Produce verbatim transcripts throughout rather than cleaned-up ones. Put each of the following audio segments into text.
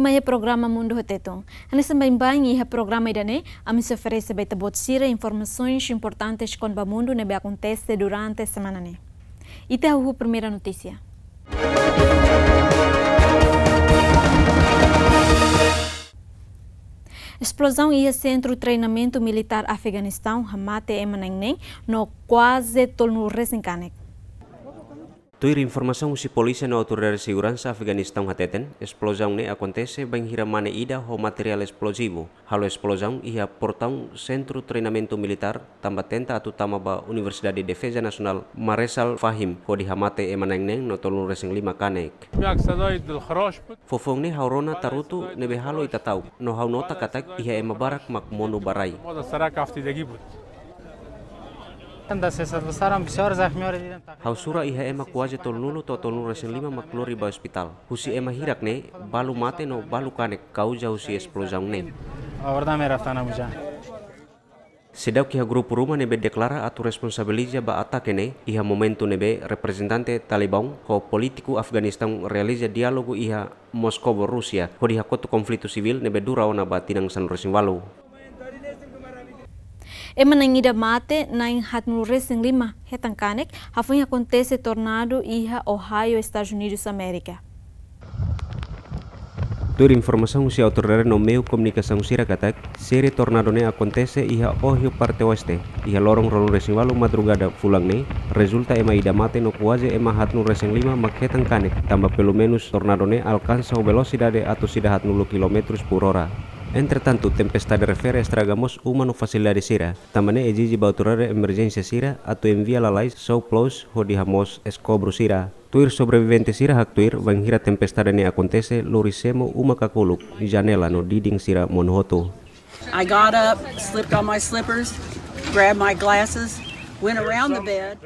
Mai iha programa Mundu ho Tetun. Hanesan baibain iha programa ida-ne'e, ami sei oferese ba ita-boot sira informasaun importante kona-ba mundu ne'ebé akontese durante semana ne'e. Ita hahú primeira notísia. Esplozaun iha Sentru Treinamentu Militár Afeganistaun hamate ema na'in neen no kuaze tolunulu resin kanek. Tuir informasaun husi polísia no autoridade seguransa Afeganistaun hateten, esplozaun ne'e akontese bainhira mane ida ho materiál esplozivu halo esplozaun iha portaun Sentru Treinamentu Militár, tanba tenta atu tama ba Universidade Defeza Nasionál Marechal Fahim, hodi hamate ema na'in neen no tolunulu resin lima kanek. Fofoun ne'e ha'u rona tarutu ne'ebé halo ita ta'uk, no ha'u nota katak iha ema barak mak monu ba rai. Ha'u sura iha ema kuaze tolunulu to'o tolunulu resin lima mak lori ba ospitál. Husi ema hirak ne'e, balu mate no balu kanek kauza husi esplozaun ne'e. Seidauk iha grupu ruma ne'ebé deklara atu responsabiliza ba atake ne'e, iha momentu ne'ebé reprezentante Talibaun ho polítiku Afeganistaun realiza diálogu iha Moskovo, Rúsia, hodi hakotu konflitu sivíl ne'ebé dura ona ba tinan sanulu resin ualu. Ema na'in ida mate, na'in haatnulu resin lima hetan kanek, hafoin akontese tornadu iha Ohio, Estadus Unidus Amérika. Tuir informasaun husi autoridade no meiu komunikasaun sira katak, série tornadu ne'e akontese iha Ohio parte oeste, iha loron ruanulu resin ualu madrugada fulan ne'e, rezulta ema ida mate no kuaze ema haatnulu resin lima mak hetan kanek, tanba pelumenus tornadu ne'e alkansa ho velosidade atus ida haatnulu kilómetrus por hora. Entretantu, tempestade refere estraga mós uma no fasilidade sira, tanba ne'e ezije ba autoridade emerjénsia sira atu envia lalais so'u plows hodi hamoos eskobru sira. Tuir sobrevivente sira haktuir, bainhira tempestade ne'e akontese, lori semo uma kakuluk, janela no didin sira monu hotu. I got up, slipped on my slippers, grabbed my glasses, went around the bed.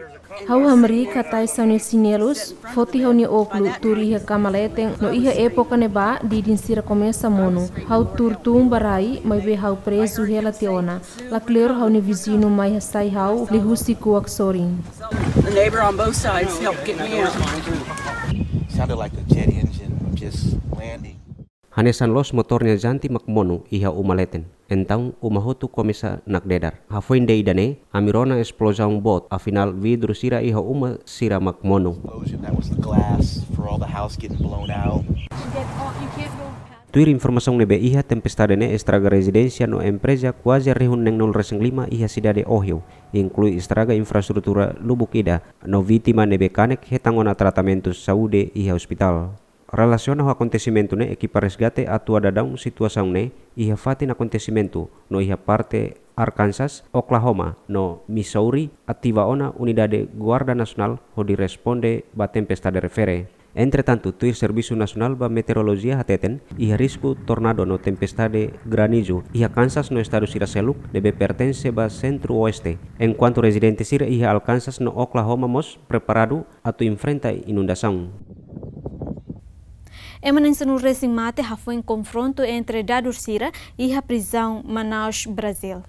Ha'u hamriik, hatais ha'u-nia xinelus, foti ha'u-nia ókulu, tuur iha kama leten, no iha époka ne'ebá, didin sira komesa monu. Ha'u tuur tun ba rai, maibé ha'u prezu hela tiha ona. La kleur ha'u-nia viziñu mai hasai ha'u, liuhusi kuak sorin. The neighbor on both sides helped get me out. Sounded like a jet engine just landing. Hanesan loos motór nia janti mak monu iha uma leten. Entaun uma hotu komesa nakdedar. Hafoin de'it ida-ne'e, ami rona esplozaun boot, afinál vidru sira iha uma sira mak monu. Explosion, that was the glass for all the house getting blown out. Tuir informasaun ne'ebé iha, tempestade ne'e estraga rezidénsia no empreza kuaze rihun neenulu resin lima iha sidade Ohio, inklui estraga infraestrutura lubuk ida, no vítima ne'ebé kanek hetan ona tratamentu saúde iha ospitál. Relasiona ho akontesimentu ne'e, ekipa resgate atua daudaun situasaun ne'e iha fatin akontesimentu, no iha parte Arkansas, Oklahoma, no Missouri, ativa ona unidade Guarda Nasionál hodi responde ba tempestade refere. Entretantu, tuir Servisu Nasionál ba Meteorolojia hateten, iha risku tornadu no tempestade granizu iha Kansas no estadu sira seluk ne'ebé pertense ba sentru-oeste, enkuantu rezidente sira iha Arkansas no Oklahoma mós preparadu atu enfrenta inundasaun. Ema na'in sanulu resin mate hafoin konfrontu entre dadur sira iha prizaun Manaus, Brazil.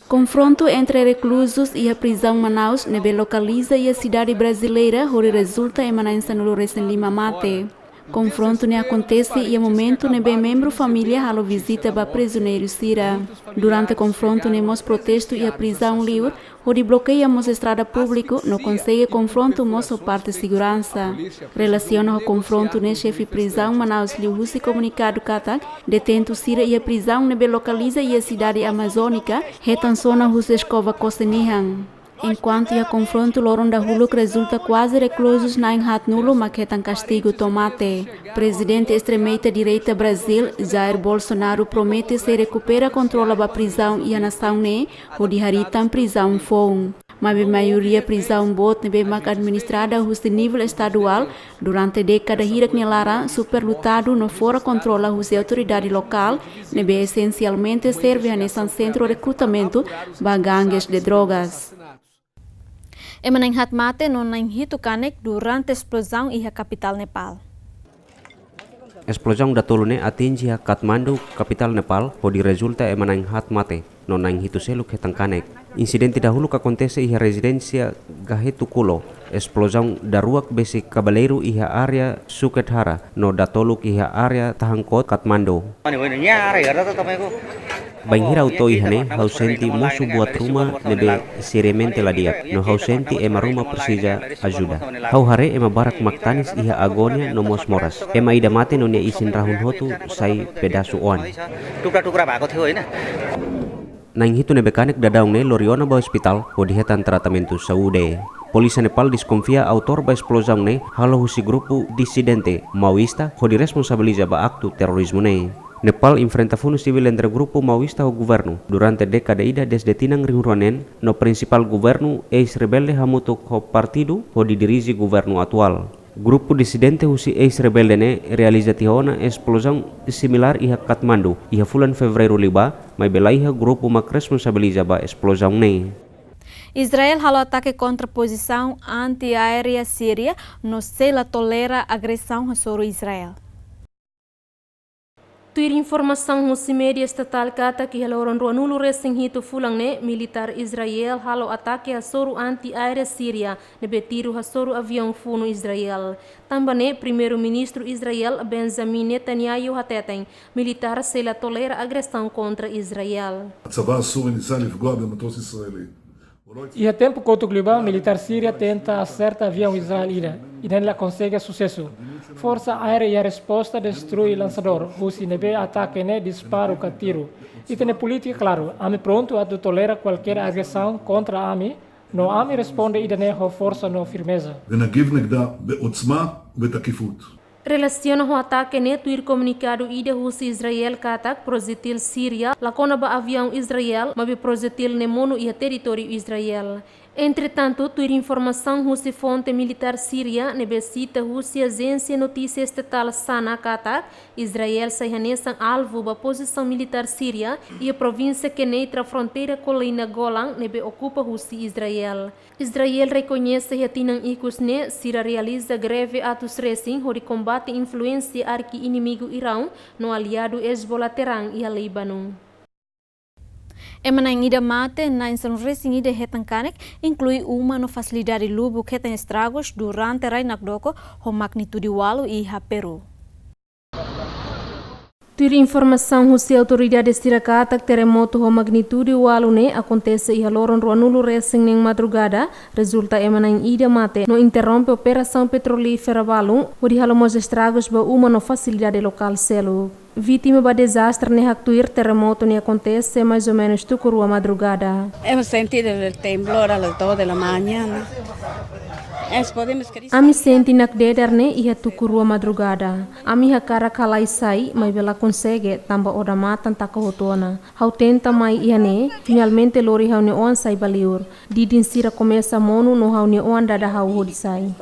Konfrontu entre rekluzus iha prizaun Manaus, ne'ebé lokaliza iha sidade brazileira, hodi rezulta ema na'in sanulu resin lima mate. Konfrontu ne'e akontese iha momentu ne'ebé membru família halo vizita ba prizioneiru sira. Durante konfrontu ne'e mós protestu iha prizaun liur, hodi blokeia mós estrada públiku, no konsege konfrontu mós ho parte seguransa. Relasiona ho konfrontu ne'e, xefe prizaun Manaus liuhusi komunikadu katak, detentu sira iha prizaun ne'ebé lokaliza iha sidade Amazónika, hetan sona husi eskova kose nian. Enkuantu iha konfrontu loron dahuluk rezulta kuaze rekluzus na'in haatnulu mak hetan kastigu to'o mate. Prezidente estrema direita Brazil, Jair Bolsonaro, promete sei rekupera kontrola ba prizaun iha nasaun ne'e, hodi harii tan prizaun foun. Maibé maioria prizaun boot ne'ebé mak administrada husi nivel estaduál, durante dékada hirak nia laran, superlotadu no fora kontrola husi autoridade lokál, ne'ebé esensialmente serve hanesan sentru rekrutamentu ba gangues de drogas. Ema na'in haat mate no na'in hitu kanek durante esplozaun iha kapitál Nepal. Esplozaun datoluk ne'e atinje iha Kathmandu, kapitál Nepal, hodi rezulta ema na'in haat mate, no na'in hitu seluk hetan kanek. Insidente dahuluk akontese iha rezidénsia Gahetu Kulo, Esplozaun daruak besik kabeleiru iha área Suket Hara, no datoluk iha área Tahankot, Kathmandu. Bainhira ha'u to'o iha ne'e, ha'u sente mosu buat ruma ne'ebé seriamente la di'ak, no ha'u sente ema ruma presiza ajuda. Ha'u haree ema barak mak tanis iha agónia no mós moras. Ema ida mate no nia isin-rahun hotu sai pedasu oan. Na'in hitu ne'ebé kanek daudaun ne'e lori ona ba ospitál hodi hetan tratamentu saúde. Polísia Nepál deskonfia autór ba esplozaun ne'e halo husi grupu disidente maoísta hodi responsabiliza ba aktu terorizmu ne'e. Nepál enfrenta funu sivíl entre grupu maoísta ho governu durante dékada ida dezde tinan rihun rua neen, no prinsipál governu eis-rebelde hamutuk ho partidu hodi dirije governu atuál. Grupu disidente husi eis-rebelde ne'e realiza tiha ona esplozaun similár iha Kathmandu iha fulan Fevereiru liubá, maibé laiha grupu mak responsabiliza ba esplozaun ne'e. Israel halo atake kontra pozisaun antiaérea Síria no sei la tolera agresaun hasoru Israel. Tuir informasaun husi média estatál katak iha loron ruanulu-resin-hitu fulan ne'e, militár Israel halo atake hasoru antiaérea Síria ne'ebé tiru hasoru aviaun funu Israel. Tanba ne'e, Primeiru-Ministru Israel Benjamin Netanyahu hateten, militár sei la tolera agresaun kontra Israel. הצבא הסורי ניסה לפגוע במטוס ישראלי. Iha tempu kotuk liubá, militár Síria tenta aserta aviaun Israel ida, ida-ne'e la konsege susesu. Forsa Aérea iha resposta destrui lansadór, husi ne'ebé atake ne'e disparu ka tiru. Ita-nia polítika klaru, ami prontu atu tolera kualkér agresaun kontra ami, no ami responde ida-ne'e ho forsa no firmeza. ונגיב נגדה בעוצמה ובתקיפות. Relasiona ho atake ne'e, tuir komunikadu ida husi Israel katak, projetil Síria la kona ba aviaun Israel, maibé projetil ne'e monu iha territóriu Israel. Entretantu, tuir informasaun husi fonte militár Síria ne'ebé sita husi ajénsia notísia estatál SANA katak, Israel sai hanesan alvu ba pozisaun militár Síria iha provínsia Keneitra, fronteira kolina Golan ne'ebé okupa husi Israel. Israel rekoñese iha tinan ikus ne'e sira realiza greve atus resin hodi kombate influénsia arki-inimigu Iraun no aliadu Hezbollah Tehran iha Líbanu. Ema na'in ida mate, na'in sanulu-resin-ida hetan kanek, inklui uma no fasilidade lubuk hetan estragus durante rai nakdoko ho magnitude ualu iha Peru. Tuir informasaun husi autoridade sira katak, terremotu ho magnitude ualu ne'e akontese iha loron ruanulu-resin-neen madrugada, rezulta ema na'in ida mate, no interrompe operasaun petrolífera balun, hodi halo mós estragus ba uma no fasilidade lokál seluk. Vítima ba dezastre ne'e haktuir, terremotu ne'e akontese mais ou menus tuku rua madrugada. Hemos sentido el temblor a las dos de la mañana. Es, podemos creer. Ami sente nakdedar ne'e iha tuku rua madrugada. Ami hakarak halai sai, maibé la konsege, tanba odamatan taka hotu ona. Ha'u tenta mai iha ne'e, finalmente lori ha'u-nia oan sai ba liur. Didin sira komesa monu no ha'u-nia oan dada ha'u hodi sai.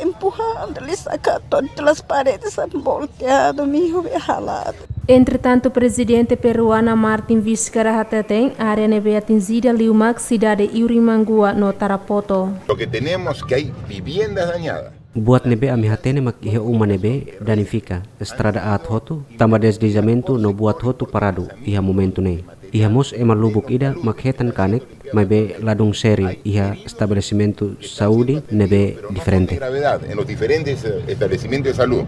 Empurrando, ele saca todas as paredes, volteado, meio ralado. Entretantu, Prezidente peruana Martin Vizcarra hateten, área ne'ebé atinjida liu mak sidade Yurimaguá no Tarapoto. Lo que tenemos que hay viviendas dañadas. Buat ne'ebé ami hatene mak iha uma ne'ebé danifika, estrada aat hotu, tanba deslizamentu no buat hotu paradu iha momentu ne'e. Iha mós ema lubuk ida mak hetan kanek, maibé ladún sériu iha estabelesimentu saúde ne'ebé diferente. Gravedad en los diferentes, eh, establecimientos de salud.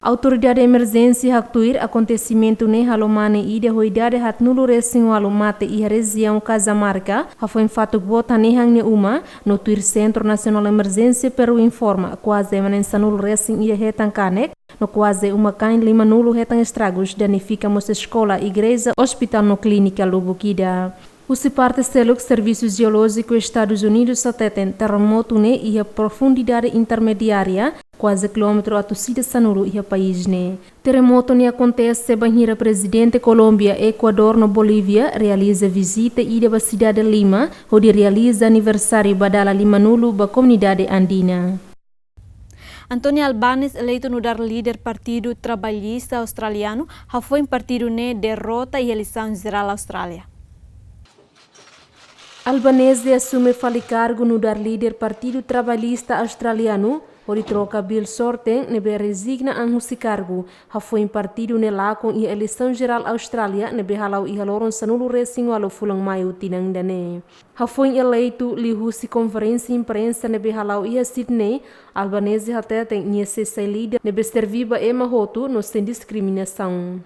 Autoridade emerjénsia haktuir akontesimentu ne'e halo mane ida ho idade haatnulu-resin-ualu mate iha rejiaun Cajamarca, hafoin fatuk boot hanehan nia uma, no tuir Sentru Nasionál Emerjénsia Peru informa, kuaze ema na'in sanulu-resin-ida hetan kanek, no kuaze uma-kain limanulu hetan estragus, danifika mós eskola, igreja, ospitál no klínika lubuk ida. Husi parte seluk, Servisu Jeolójiku Estadus Unidus hateten terremotu ne'e iha profundidade intermediária, kuaze kilómetru atus ida sanulu iha país ne'e. Terremotu ne'e akontese bainhira Prezidente Kolómbia, Ekuadór no Bolívia realiza vizita ida ba sidade Lima, hodi realiza aniversáriu ba dala limanulu ba komunidade andina. António Albanese eleitu nu'udar líder Partidu Trabalhista Australianu, hafoin partidu ne'e derrota iha eleisaun jerál Austrália. Albanese asume fali kargu nu'udar líder Partidu Trabalhista Australianu, Hodi troka Bill Shorten ne'ebé rezigna an husi kargu, hafoin partidu ne'e lakon iha eleisaun jerál Austrália ne'ebé hala'o iha loron sanulu-resin-ualu fulan Maiu tinan ida-ne'e. Hafoin eleitu, liuhusi konferénsia imprensa ne'ebé hala'o iha Sydney, Albanese hateten nia sei sai líder ne'ebé serví ba ema hotu no sein diskriminasaun.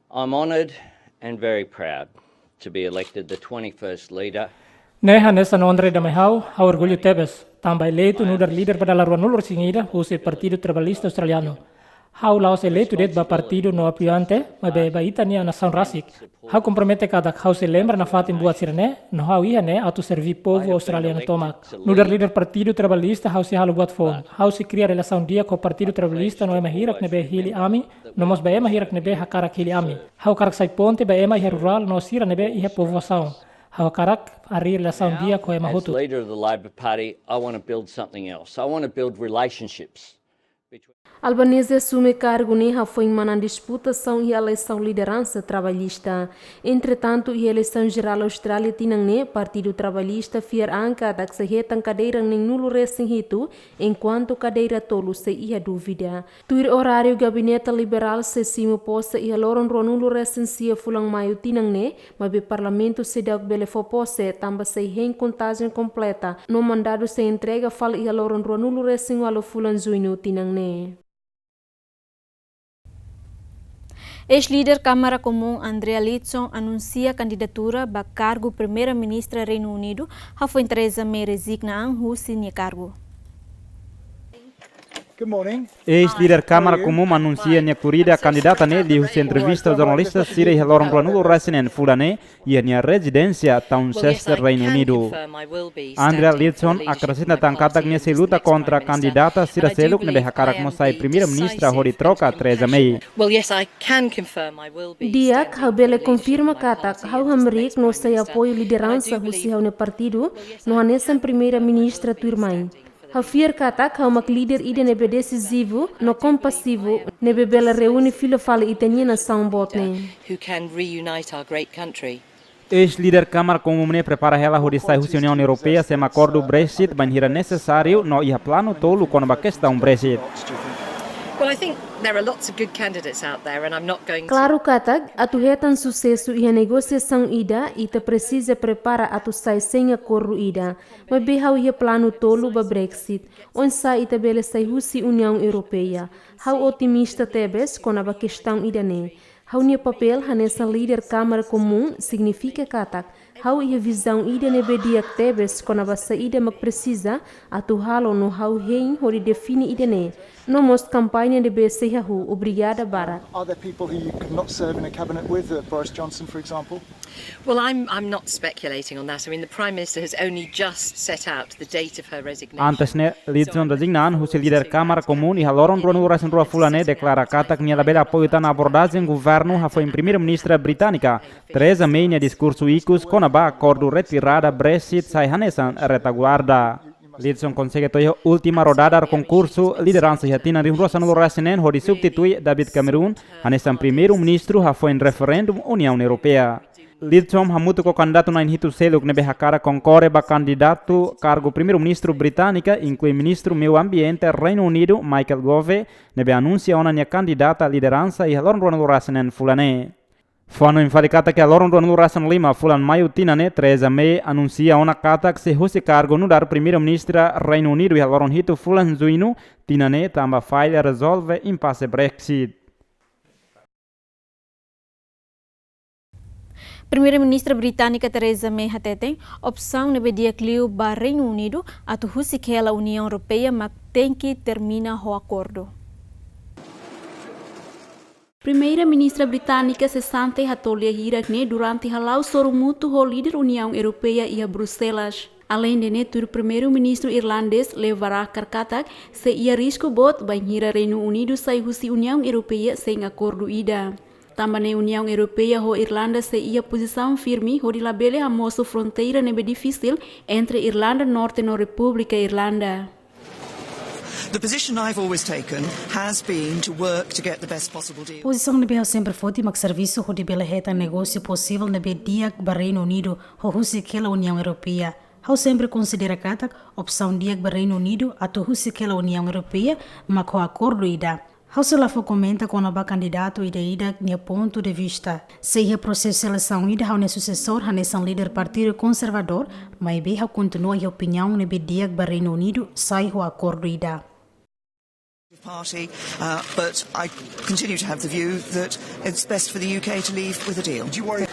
I'm honoured and very proud to be elected the twenty-first leader. Ne'e hanesan onra ida mai ha'u, ha'u orgullu tebes, tanba eleitu nu'udar líder ba dala ruanulu-resin-ida husi Partidu Trabalhista Australiano. Ha'u la'ós eleitu de'it ba partidu no apoiante, maibé ba ita-nia nasaun rasik. Ha'u kompromete katak ha'u sei lembra nafatin buat sira-ne'e, no ha'u iha ne'e atu serví povu australianu tomak. Nu'udar líder Partidu Trabalhista ha'u sei halo buat foun. Ha'u sei kria relasaun di'ak ho Partidu Trabalhista no ema hirak ne'ebé hili ami, no mós ba ema hirak ne'ebé hakarak hili ami. Ha'u hakarak sai ponte ba ema iha rurál no sira ne'ebé iha povoasaun. Ha'u hakarak harii relasaun di'ak ho ema hotu. As leader of the Labor Party, I want to build something else. I want to build relationships between Albanese asume kargu ne'e hafoin manán disputasaun iha eleisaun lideransa trabalhista. Entretantu, iha eleisaun jerál Austrália tinan ne'e, Partidu Trabalhista fiar an katak sei hetan kadeira neenulu-resin-hitu, enkuantu kadeira tolu sei iha dúvida. Tuir oráriu, gabinete liberál sei simu pose iha loron ruanulu-resin-sia fulan Maiu tinan ne'e, maibé Parlamentu seidauk bele fó pose, tanba sei hein kontajen kompleta, no mandadu sei entrega fali iha loron ruanulu-resin-ualu fulan Juñu tinan ne'e. Eis-líder Kámara Komún Andrea Leadsom anunsia kandidatura ba kargu Primeira-Ministra Reinu Unidu, hafoin Theresa May rezigna an husi nia kargu. Good morning. Eis-líder Kámara Komún anunsia nia korrida kandidata ne'e liuhusi entrevista ho jornalista sira iha loron ruanulu-resin-neen fulan ne'e, iha nia rezidénsia Towncester, Reinu Unidu. Andrea Leadsom akresenta tan katak nia sei luta kontra kandidata sira seluk ne'ebé hakarak mós sai Primeira-Ministra hodi troka Theresa May. Well, yes, I can confirm I will be standing for the leadership of my party in the Spanish Presidency. Di'ak, ha'u bele konfirma katak ha'u hamriik no sei apoiu lideransa husi ha'u-nia partidu, no hanesan Primeira-Ministra tuirmai. Ha'u fiar katak ha'u mak líder ida ne'ebé desizivu no kompasivu, ne'ebé bele reúne fila fali ita-nia nasaun boot ne'e. Who can reunite our great country. Eis-líder Kámara Komún ne'e prepara hela hodi sai husi Uniaun Europeia se ema akordu Brexit bainhira nesesáriu no iha planu tolu kona-ba kestaun Brexit. Well, I think there are lots of good candidates out there, and I'm not going to Klaru katak, atu hetan susesu iha negosiasaun ida, ita presiza prepara atu sai sein akordu ida. Maibé ha'u iha planu tolu ba Brexit. Oinsá ita bele sai husi Uniaun Europeia. Ha'u otimista tebes kona-ba kestaun ida-ne'e. Ha'u-nia papél hanesan líder Kámara Komún signifika katak ha'u iha vizaun ida ne'ebé di'ak tebes kona-ba saida mak presiza atu halo no ha'u hein hodi define ida-ne'e. No mós kampaña ne'ebé sei hahú. Obrigada barak. Are there people who you could not serve in a cabinet with, uh, Boris Johnson, for example? Well, I'm, I'm not speculating on that. I mean, the Prime Minister has only just set out the date of her resignation. Antes ne'e, Leadsom rezigna an husi líder Kámara Komún iha loron ruanulu-resin-rua fulan ne'e deklara katak nia labele apoiu tan abordajen governu hafoin Primeira-Ministra británika Theresa May nia diskursu ikus kona-ba akordu retirada Brexit sai hanesan retaguarda. Leadsom konsege to'o iha última rodada konkursu lideransa iha tinan rihun rua sanulu-resin-neen hodi substitui David Cameron hanesan Primeiru-Ministru hafoin referendu Uniaun Europeia. Leadsom hamutuk ho kandidatu na'in-hitu seluk ne'ebé hakarak konkorre ba kandidatu kargu Primeiru-Ministru británika, inklui Ministru Meiu Ambiente Reinu Unidu, Michael Gove, ne'ebé anunsia ona nia kandidata lideransa iha loron ruanulu-resin-neen fulan ne'e. Fó hanoin fali katak iha loron ruanulu-resin-lima fulan Maiu tinan ne'e, Theresa May anunsia ona katak sei husi kargu nu'udar Primeiru-Ministra Reinu Unidu iha loron hitu fulan Juñu tinan ne'e, tanba falla rezolve impase Brexit. Primeira-Ministra británika Theresa May hateten, opsaun ne'ebé di'ak liu ba Reinu Unidu atu husik hela Uniaun Europeia mak tenke termina ho akordu. Primeira-Ministra británika sesante hato'o lia hirak ne'e durante hala'o sorumutu ho líder Uniaun Europeia iha Bruxelas. Aleinde ne'e, tuir Primeiru-Ministru irlandés Leo Varadkar katak, sei iha risku boot bainhira Reinu Unidu sai husi Uniaun Europeia sein akordu ida. Tanba ne'e Uniaun Europeia ho Irlanda sei iha pozisaun firme hodi labele hamosu fronteira ne'ebé difisil entre Irlanda Norte no Repúblika Irlanda. The position I've always taken has been to work to get the best possible deal. Pozisaun ne'ebé ha'u sempre foti mak servisu hodi bele hetan negósiu posivel ne'ebé di'ak ba Reinu Unidu ho husik hela Uniaun Europeia. Ha'u sempre konsidera katak opsaun di'ak ba Reinu Unidu atu husik hela Uniaun Europeia mak ho akordu ida. Ha'u sei la fó komenta kona-ba kandidatu ida-idak nia pontu de vista. Se iha prosesu selesaun ida ha'u-nia susesór hanesan líder Partidu Konservadór, maibé ha'u kontinua iha opiniaun ne'ebé di'ak ba Reinu Unidu sai ho akordu ida. Party, uh, but I continue to have the view that it's best for the U K to leave with a deal. Do you worry?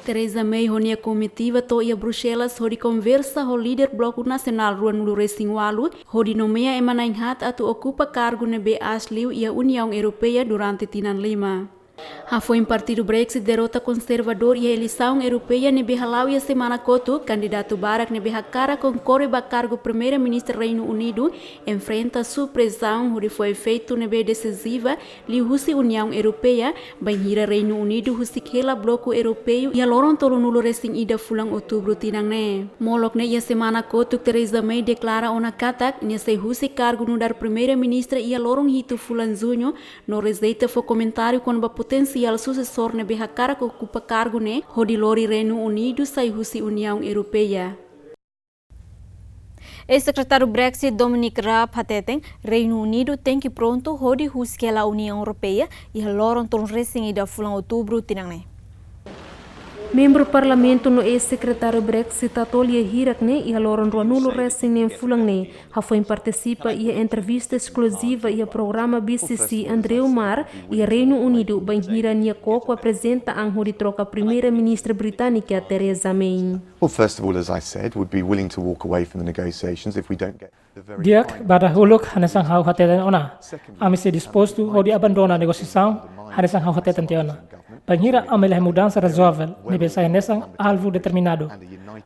Theresa May ho nia komitiva to'o iha Bruxelas hodi konversa ho líder Bloku Nasionál ruanulu-resin-ualu, hodi nomeia ema na'in-haat atu okupa kargu ne'ebé aas liu iha Uniaun Europeia durante tinan lima. Hafoin partidu Brexit derrota konservadór iha eleisaun Europeia ne'ebé hala'o iha semana kotuk, kandidatu barak ne'ebé hakarak konkorre ba kargu Primeira-Ministra Reinu Unidu enfrenta supresaun hodi fó efeitu ne'ebé desiziva liuhusi Uniaun Europeia, bainhira Reinu Unidu husik hela Bloku Europeu iha loron tolunulu-resin-ida fulan Outubru tinan ne'e. Molok ne'e iha semana kotuk Theresa May deklara ona katak nia sei husik kargu nu'udar Primeira-Ministra iha loron hitu fulan Juñu, no rejeita fó komentáriu kona-ba potensiál susesór ne'ebé hakarak okupa kargu ne'e hodi lori Reinu Unidu sai husi Uniaun Europeia. Eis-sekretáriu Brexit Dominic Raab hateten, Reinu Unidu tenke prontu hodi husik hela Uniaun Europeia iha loron tolunulu-resin-ida fulan Outubru tinan ne'e. Membru Parlamentu no eis-sekretáriu Brexit Atoli hirak ne'e iha loron ruanulu-resin-neen fulan ne'e hafoin partisipa iha entrevista eskluziva iha programa B C C Andrew Marr iha Reinu Unidu, bainhira nia koko aprezenta an hodi troka Primeira-Ministra británika Theresa May. Well, first of all, as I said, would be willing to walk away from the negotiations if we don't get the very Di'ak, fine ba dahuluk, hanesan ha'u hateten ona, ami sei dispostu hodi abandona negosiasaun, hanesan ha'u hateten tiha ona. Bainhira ami la iha mudansa razoavel ne'ebé sai hanesan alvu determinadu.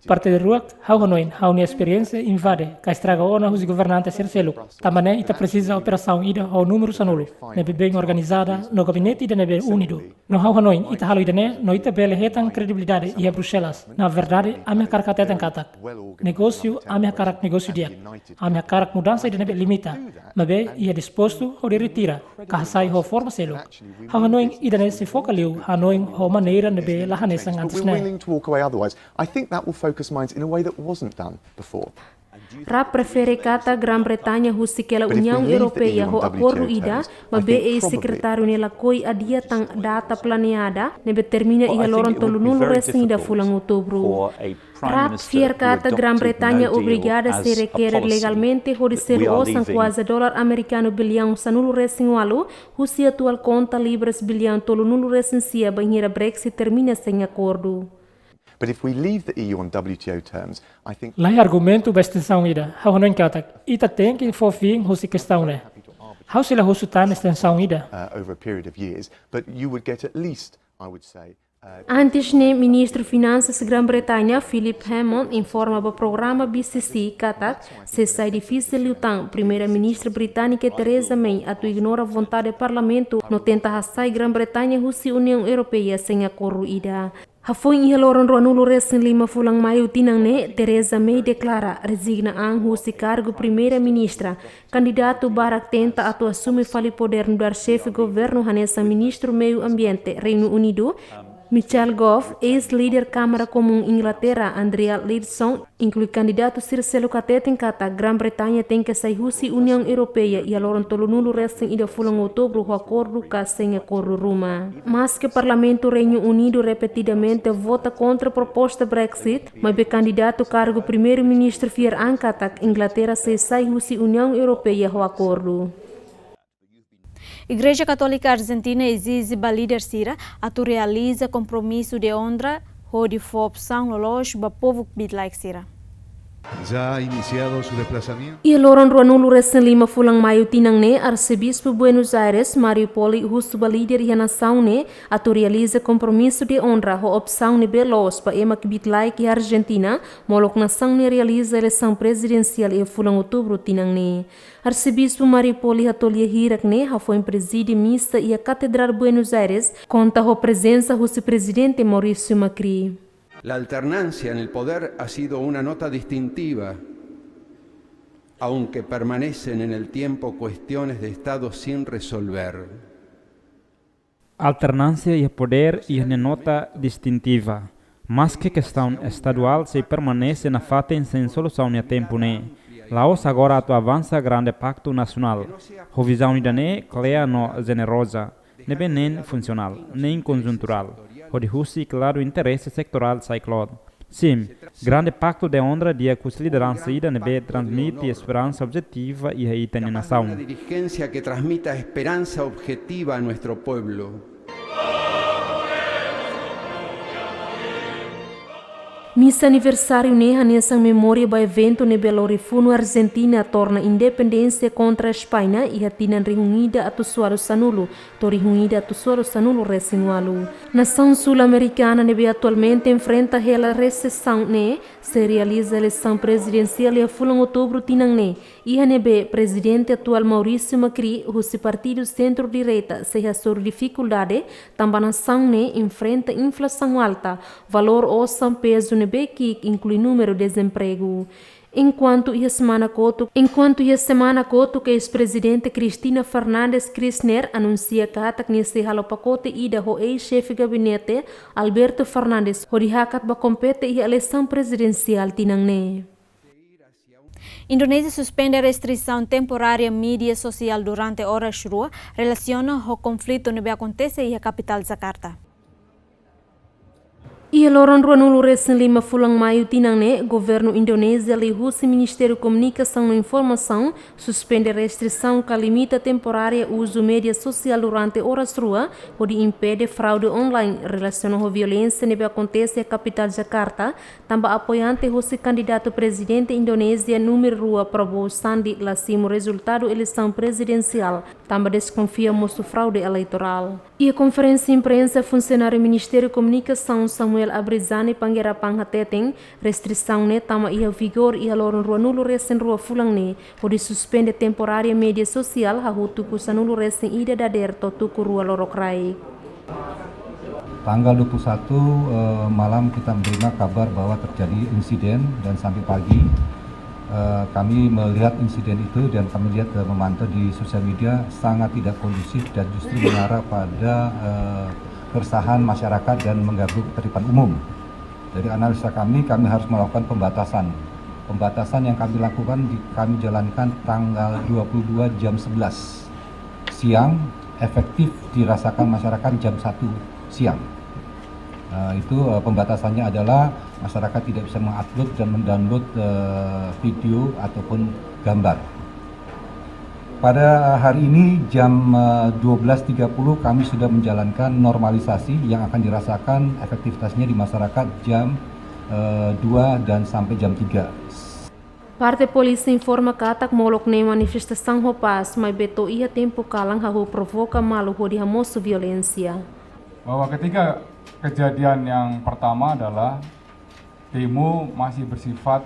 Parte de ruak, ha'u hanoin, ha'u-nia esperiénsia invade ka estraga ona husi governante sira seluk. Tanba ne'e ita presiza operasaun ida ho númeru sanulu, ne'ebé bem organizada, no gabinete ida ne'ebé unidu. No ha'u hanoin, ita halo ida-ne'e, no ita bele hetan kredibilidade iha Bruxelas. Na verdade, ami hakarak hateten katak, negósiu, ami hakarak negósiu di'ak. Ami hakarak mudansa ida ne'ebé limita, maibé iha dispostu hodi retira ka hasai ho forma seluk. Ha'u hanoin ida-ne'e sei foka liu hanoin ho maneira ne'ebé la hanesan antes ne'e. We're willing to walk away otherwise. I think that will focus minds in a way that wasn't done before. Raab prefere katak Grã-Bretaña husik hela Uniaun Europeia ho akordu ida, maibé eis-sekretáriu ne'e lakohi adia tan data planeada ne'ebé termina iha loron tolunulu-resin-ida fulan Outubru. Raab fiar katak Grã-Bretaña obrigada sei rekere legalmente hodi selu osan kuaze dolar amerikanu biliaun sanulu-resin-ualu, husi atuál konta libras biliaun tolunulu-resin-sia, bainhira Brexit termina sein akordu. But if we leave the E U on W T O terms, I think La iha argumentu ba estensaun ida. Ha'u hanoin katak ita tenke fó fin husi kestaun ne'e. Ha'u sei la husu tan estensaun ida. Uh, over a period of years, but you would get at least, I would say, Antes ne'e, Ministru Finansas Grã-Bretaña, Philip Hammond, informa ba programa B C C katak sei sai difisil liután Primeira-Ministra británika Theresa May atu ignora vontade Parlamentu no tenta hasai Grã-Bretaña husi Uniaun Europeia sein akordu ida. Hafoin iha loron ruanulu-resin-lima fulan Maiu tinan ne'e, Theresa May deklara rezigna an husi kargu Primeira-Ministra. Kandidatu barak tenta atu asume fali podér nu'udar xefe governu hanesan Ministru Meiu Ambiente Reinu Unidu, Michelle Gove, eis-líder Kámara Komún Inglaterra, Andrea Leadsom, inklui kandidatu sira seluk hateten katak Grã-Bretaña tenke sai husi Uniaun Europeia iha loron tolunulu-resin-ida fulan Outubru ho akordu ka sein akordu ruma. Maske Parlamentu Reinu Unidu repetidamente vota kontra proposta Brexit, maibé kandidatu kargu Primeiru-Ministru fiar an katak Inglaterra sei sai husi Uniaun Europeia ho akordu. Igreja Katólika Arjentina ezije ba líder sira atu realiza kompromisu de onra hodi fó opsaun loloos ba povu kbiit-laek sira. Ya ha iniciado su desplazamiento. Iha loron ruanulu-resin-lima fulan Maiu tinan ne'e, Arsebispu Buenos Aires, Mario Poli, husu ba líder iha nasaun ne'e atu realiza kompromisu de onra ho opsaun ne'ebé loos ba ema kbiit-laek iha Arjentina, molok nasaun ne'e realiza eleisaun prezidensiál iha fulan Outubru tinan ne'e. Arsebispu Mario Poli Hatolia hirak ne'e hafoin prezide misa iha Katedrál Buenos Aires, konta ho prezensa husi Prezidente Mauricio Macri. La alternancia en el poder ha sido una nota distintiva, aunque permanecen en el tiempo cuestiones de Estado sin resolver. Alternánsia iha podér iha nia nota distintiva, Maske kestaun estaduál sei permanese nafatin sein solusaun iha tempu ne'e, la'ós agora atu avansa grande paktu nasionál. Ho vizaun ida-ne'e kle'an no jeneroza, ne'ebé nein funsionál, nein konjunturál, hodi husik ladu interese setorál sai kloot. Sin, grande paktu de'it onra di'ak husi lideransa ida ne'ebé transmite esperansa objetiva iha ita-nia nasaun. Capaz de una dirigencia que transmita esperanza objetiva a nuestro pueblo. Misa aniversáriu ne'e hanesan memória ba eventu ne'ebé lori funu Arjentina torna independénsia kontra España iha tinan rihun ida atus ualu sanulu to'o rihun ida atus ualu sanulu resin ualu. Nasaun Sul-Amerikana ne'ebé atualmente enfrenta hela resesaun ne'e sei realiza eleisaun prezidensiál iha fulan Outubru tinan ne'e, iha ne'ebé prezidente atuál Maurício Macri husi partidu sentru-direita sei hasoru difikuldade, tanba nasaun ne'e enfrenta inflasaun alta, valór osan pezu ne'ebé ki'ik, inklui númeru dezempregu. Enkuantu iha semana kotuk, enkuantu iha semana kotuk eis-prezidente Cristina Fernandes Kirchner anunsia katak nia sei halo pakote ida ho eis-xefe gabinete Alberto Fernandes hodi hakat ba kompete iha eleisaun prezidensiál tinan ne'e. Indonézia suspende restrisaun temporária mídia sosiál durante oras rua relasiona ho konflitu ne'ebé akontese iha kapitál Jakarta. Iha loron ruanulu resin lima fulan Maiu tinan ne'e, governu Indonézia liuhusi Ministériu Komunikasaun no Informasaun suspende restrisaun ka limita temporária uzu mídia sosiál durante oras rua, hodi impede fraude online relasiona ho violénsia ne'ebé akontese iha kapitál Jakarta, tanba apoiante husi kandidatu prezidente Indonézia númeru rua Prabowo Sandi la simu rezultadu eleisaun prezidensiál, tanba deskonfia mosu fraude eleitorál. Iha konferénsia imprensa, funsionáriu Ministériu Komunikasaun Samuel Abrizani Pangeirapan hateten, restrisaun ne'e tama iha vigór iha loron ruanulu resin rua fulan ne'e, hodi suspende temporária mídia sosiál hahotu ku sanulu resin ida dadeer to'o tuku rua lorokraik. Tanggal dua puluh satu, eh, malam kita menerima kabar bahwa terjadi insiden dan sampai pagi, eh, kami melihat insiden itu dan kami lihat, eh, memantau di sosial media sangat tidak kondusif dan justru mengarah pada, eh, keresahan masyarakat dan mengganggu ketertiban umum. Dari analisa kami, kami harus melakukan pembatasan. Pembatasan yang kami lakukan di, kami jalankan tanggal dua puluh dua jam sebelas siang, efektif dirasakan masyarakat jam satu siang. Eh, itu, eh, pembatasannya adalah masyarakat tidak bisa mengupload dan mendownload, eh, video ataupun gambar. Pada hari ini jam, eh, dua belas tiga puluh kami sudah menjalankan normalisasi yang akan dirasakan efektivitasnya di masyarakat jam, eh, dua dan sampai jam tiga. Parte polísia informa katak molok ne'e manifestasaun ho pás, maibé to'o iha tempu kalan hahú provoka malu hodi hamosu violénsia. Bahwa ketika kejadian yang pertama adalah demo masih bersifat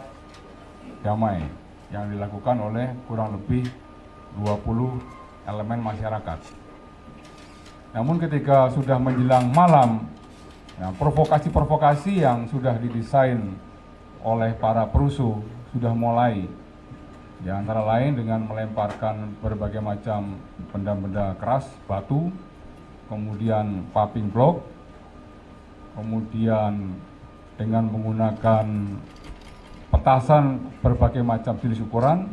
damai yang dilakukan oleh kurang lebih dua puluh elemen masyarakat. Namun ketika sudah menjelang malam, nah, provokasi-provokasi yang sudah didesain oleh para perusuh sudah mulai, ya, antara lain dengan melemparkan berbagai macam benda-benda keras, batu, kemudian paving block, kemudian dengan menggunakan petasan berbagai macam jenis ukuran,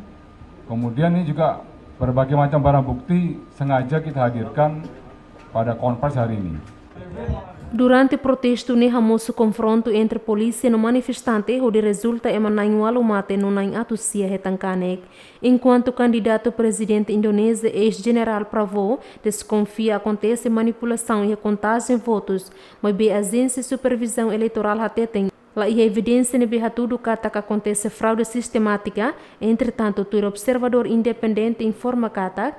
kemudian ini juga berbagai macam barang bukti sengaja kita hadirkan pada konferensi hari ini. Durante protestu ne'e hamosu konfrontu entre polísia no manifestante, hodi rezulta ema na'in ualu mate no na'in atus sia hetan kanek. Enkuantu kandidatu prezidente Indonézia, eis-jenerál Prabowo, deskonfia akontese manipulasaun iha kontajen votus, maibé ajénsia supervizaun eleitorál hateten la iha evidénsia ne'ebé hatudu katak akontese fraude sistemátika. Entretantu, tuir observadór independente informa katak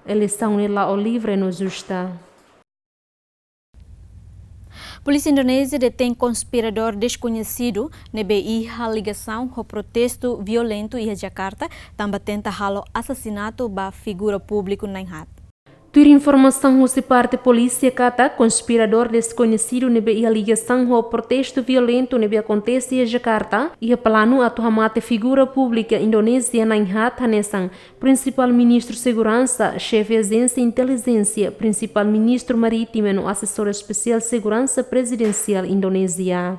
eleisaun ne'e la'o livre no justa. Polísia Indonézia detein konspiradór deskoñesidu ne'ebé iha ligasaun ho protestu violentu iha Jakarta, tanba tenta halo asasinatu ba figura públiku na'in haat. Tuir informasaun husi parte polísia katak konspiradór deskoñesidu ne'ebé iha ligasaun ho protestu violentu ne'ebé akontese iha Jakarta, iha planu atu hamate figura públika Indonézia na'in-haat hanesan Prinsipál Ministru Seguransa, Xefe Ajénsia Intelijénsia, Prinsipál Ministru Marítima no Asesór Espesiál Seguransa Prezidensiál Indonézia.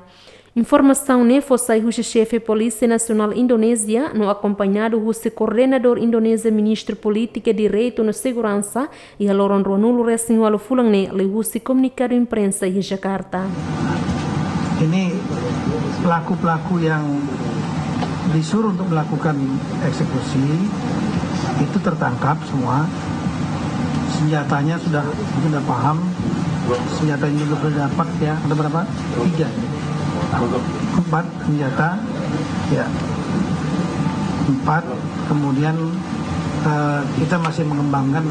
Informasaun ne'e fó sai husi Xefe Polísia Nasionál Indonézia no akompañadu husi Koordenadór Indonézia Ministru Polítika Direitu no Seguransa iha loron ruanulu-resin-ualu fulan ne'e liuhusi komunikadu imprensa iha Jakarta. Ini pelaku-pelaku yang disuruh untuk melakukan eksekusi itu tertangkap semua. Senjatanya sudah, sudah paham. Senjatanya juga sudah dapat, ya. Ada berapa? Tiga. Empat senjata, ya. Empat. Kemudian, eh, kita masih mengembangkan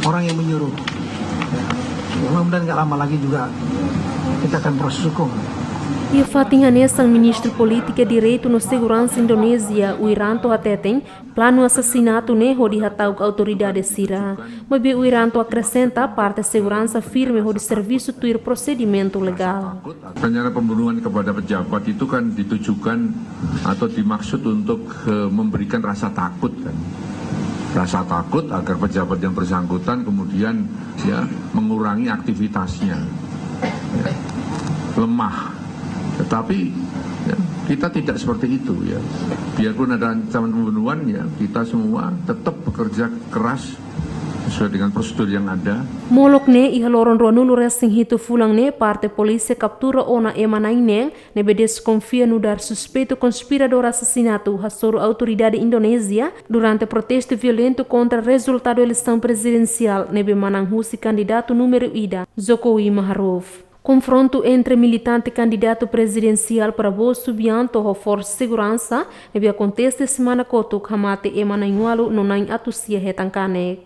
orang yang menyuruh. Mudah-mudahan nggak lama lagi juga kita akan proses hukum. Iha fatin hanesan, Ministru Polítika Direitu no Seguransa Indonézia, Wiranto, hateten planu asasinatu ne'e hodi hata'uk autoridade sira. Maibé Wiranto akresenta parte seguransa firme hodi servisu tuir prosedimentu legál. Rencana pembunuhan kepada pejabat itu kan ditujukan atau dimaksud untuk, eh, memberikan rasa takut, kan. Rasa takut agar pejabat yang bersangkutan kemudian, ya, mengurangi aktivitasnya. Ya. Lemah. Tetapi, ya, kita tidak seperti itu, ya. Biarpun ada ancaman pembunuhan, ya, kita semua tetap bekerja keras sesuai dengan prosedur yang ada. Molok ne'e, iha loron ruanulu-resin-hitu fulan ne'e, parte polísia kaptura ona ema na'in-neen ne'ebé deskonfia nu'udar suspeitu konspiradór asasinatu hasoru autoridade Indonézia durante protestu violentu kontra rezultadu eleisaun prezidensiál ne'ebé manán husi kandidatu númeru ida, Jokowi Ma'ruf. Konfrontu entre militante kandidatu prezidensiál Prabowo Subianto ho forsa seguransa ne'ebé akontese semana kotuk hamate ema na'in-ualu no na'in-atus sia hetan kanek.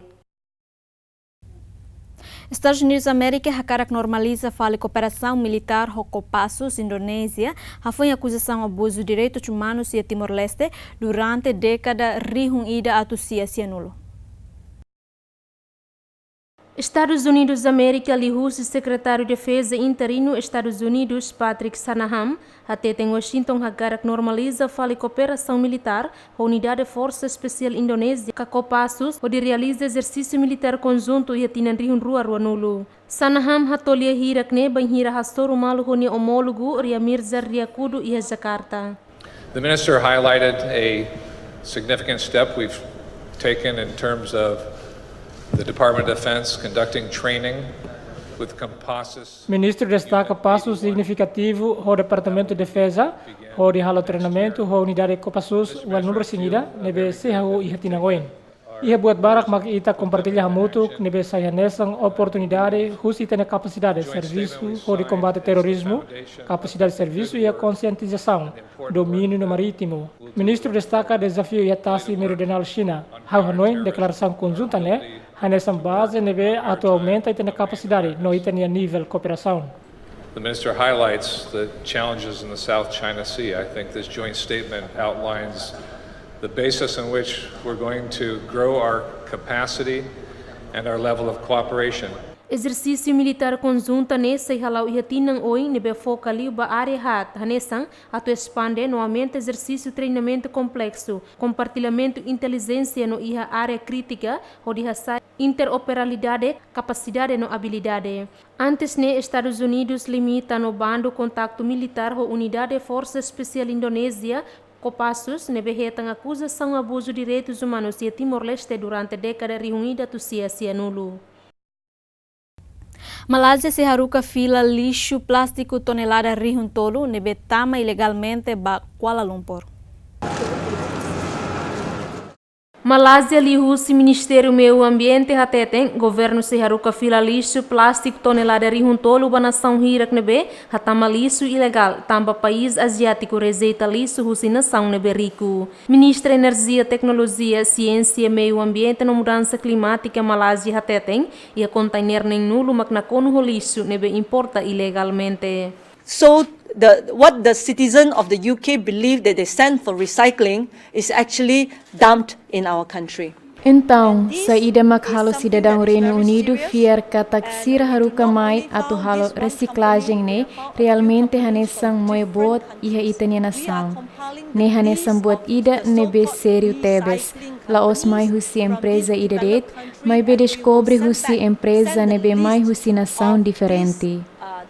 Estadus Unidus Amérika hakarak normaliza fali kooperasaun militár ho Kopassus, Indonézia, hafoin akuzasaun abuzu direitus umanus iha Timor-Leste durante dékada rihun ida atus sia sianulu. Estadus Unidus Amérika liuhusi Sekretáriu Defeza interinu Estadus Unidus, Patrick Shanahan, hateten Washington hakarak normaliza fali kooperasaun militár ho Unidade Forsa Espesiál Indonézia, ka Kopassus, hodi realiza ezersísiu militár konjuntu iha tinan rihun rua ruanulu. Shanahan hato'o lia hirak ne'e bainhira hasoru malu ho nia omólogu Ria Mirza Riakudu iha Jakarta. The minister highlighted a significant step we've taken in terms of the Department of Defense conducting training with Kopassus. Ministru destaka pasu signifikativu ho Departamentu Defeza hodi halo treinamentu ho unidade Kopassus ualunulu-resin-ida ne'ebé sei hahú iha tinan oin. Iha buat barak mak ita kompartilla hamutuk ne'ebé sai hanesan oportunidade husi ita-nia kapasidade servisu hodi kombate terrorizmu, kapasidade servisu iha konsientizasaun, domíniu no marítimu. Ministru destaka dezafiu iha tasi meridionál Xina. Ha'u hanoin deklarasaun konjunta ne'e hanesan baze ne'ebé atu aumenta ita-nia kapasidade no ita-nia nivel kooperasaun. The minister highlights the challenges in the South China Sea. I think this joint statement outlines the basis on which we're going to grow our capacity and our level of cooperation. Ezersísiu militár konjunta ne'e sei hala'o iha tinan oin ne'ebé foka liu ba área haat, hanesan atu espande no aumenta ezersísiu treinamentu kompleksu, kompartillamentu intelijénsia no iha área krítika, hodi hasa'e interoperabilidade, kapasidade no abilidade. Antes ne'e, Estadus Unidus limita no bandu kontaktu militár ho Unidade Forsa Espesiál Indonézia, Kopassus, ne'ebé hetan akuzasaun abuzu direitus umanus iha Timor-Leste durante dékada rihun ida atus sia sianulu. Malázia sei haruka fila lixu plástiku tonelada rihun tolu ne'ebé tama ilegalmente ba Kuala Lumpur. Malázia liuhusi Ministériu Meiu Ambiente hateten, governu sei haruka fila lixu plástiku tonelada rihun tolu ba nasaun hirak ne'ebé hatama lixu ilegál, tanba país aziátiku rejeita lixu husi nasaun ne'ebé riku. Ministra Enerjia, Teknolojia, Siénsia, Meiu Ambiente no Mudansa Klimátika Malázia hateten, iha kontainer neen-nulu mak nakonu ho lixu ne'ebé importa ilegalmente. So the, what the citizen of the U K believe that they send for recycling is actually dumped in our country. Entaun, saida mak halo sidadaun Reinu Unidu fiar katak sira haruka mai atu halo resiklajen ne'e realmente hanesan moe boot iha ita-nia nasaun? Ne'e hanesan buat ida ne'ebé sériu tebes, la'ós mai husi empreza ida de'it, maibé deskobre husi empreza ne'ebé mai husi nasaun diferente.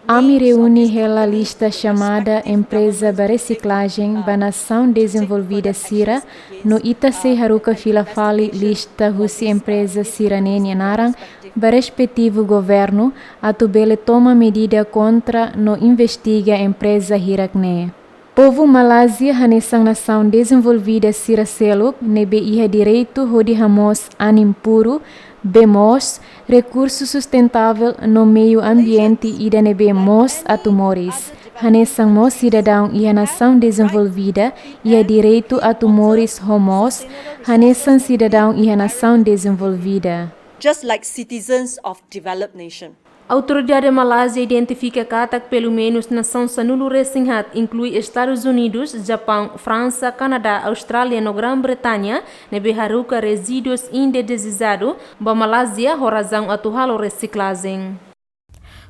Ami reúne hela lista xamada empreza ba resiklajen ba nasaun dezenvolvida sira, no ita sei haruka fila fali lista husi empreza sira-ne'e nia naran ba respetivu governu, atu bele toma medida kontra no investiga empreza hirak-ne'e. Povu Malázia hanesan nasaun dezenvolvida sira seluk ne'ebé iha direitu hodi hamoos anin puru, bee moos, rekursu sustentavel no meiu ambiente ida ne'ebé moos atu moris. Hanesan mós sidadaun iha nasaun dezenvolvida iha direitu atu moris ho moos, hanesan sidadaun iha nasaun dezenvolvida. Just like citizens of developed nation. Autoridade Malázia identifika katak pelumenus nasaun sanulu-resin-haat, inklui Estadus Unidus, Japaun, Fransa, Kanadá, Austrália no Gran-Bretaña, ne'ebé haruka rezíduus indezejadu ba Malázia ho razaun atu halo resiklajen.